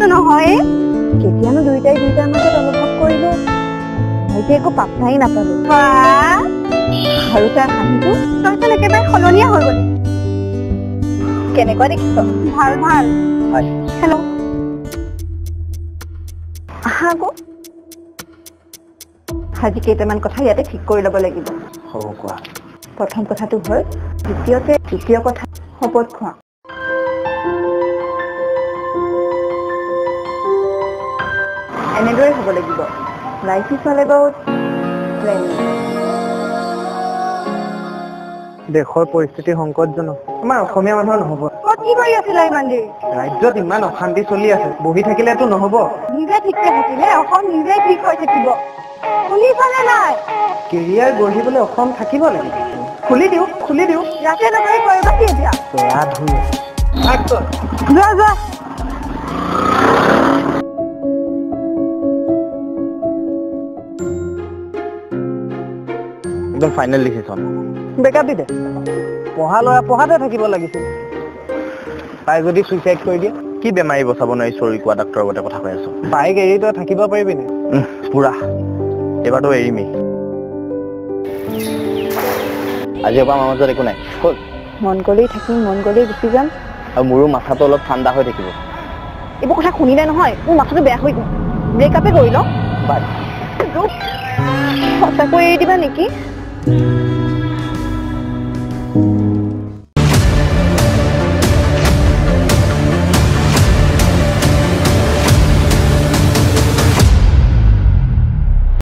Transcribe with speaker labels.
Speaker 1: ব্ৰেকআপটো নহয়ে। কেতিয়ানো দুয়োটাই দুয়োটাৰ মাজত অনুভৱ কৰিলো, মই যে একো পাত্তাই নাপালো। আৰু তাৰ হাঁহিটো, তইচোন একেবাৰে সলনিয়া হৈ গ'লি। কেনেকুৱা দেখিছ? ভাল ভাল। হেল্ল', আহা আকৌ। আজি কেইটামান কথা ইয়াতে ঠিক কৰি ল'ব লাগিব।
Speaker 2: হ'ব, কোৱা।
Speaker 1: প্ৰথম কথাটো হ'ল, দ্বিতীয়তে দ্বিতীয় কথা, শপত খোৱা। এনেদৰে হ'ব লাগিব। Life is all about planning.
Speaker 2: দেশৰ পৰিস্থিতি সংকটজনক, আমাৰ অসমীয়া মানুহৰ নহ'ব।
Speaker 1: কি কৰি আছিলা ইমান দেৰি?
Speaker 2: ৰাজ্যত ইমান অশান্তি চলি আছে, বহি থাকিলেতো নহ'ব।
Speaker 1: নিজে ঠিককে থাকিলে অসম নিজে ঠিক হৈ থাকিব। শুনিছানে নাই?
Speaker 2: কেৰিয়াৰ গঢ়িবলৈ অসম থাকিব লাগিব। খুলি দিওঁ, খুলি দিওঁ।
Speaker 1: ইয়াতে নকৰি কৰিবা কি এতিয়া?
Speaker 2: বেয়া ধুই আছে।
Speaker 1: যোৱা যোৱা।
Speaker 3: একদম ফাইনেল ডিচিশ্যন।
Speaker 2: ব্ৰেকআপ দি দে। পঢ়া ল'ৰা পঢ়াতে থাকিব লাগিছিল। তাই যদি চুইচাইড কৰি দিয়ে?
Speaker 3: কি বেমাৰী বচাব নোৱাৰি চৰি কোৱা ডাক্তৰৰ আগতে কথা কৈ আছো।
Speaker 2: বাইক এৰি তই থাকিব পাৰিবি নে?
Speaker 3: পুৰা এইবাৰতো এৰিমেই। আজিৰ পৰা আমাৰ মাজত একো নাই। হ'ল,
Speaker 1: মন গ'লেই থাকিম, মন গ'লেই গুচি যাম।
Speaker 3: আৰু মোৰো মাথাটো অলপ ঠাণ্ডা হৈ থাকিব।
Speaker 1: এইবোৰ কথা শুনিলে নহয় মোৰ মাথাটো বেয়া হৈ গ'ল। ব্ৰেকআপে কৰি লওঁ।
Speaker 3: বাই।
Speaker 1: সঁচাকৈ এৰি দিবা নেকি?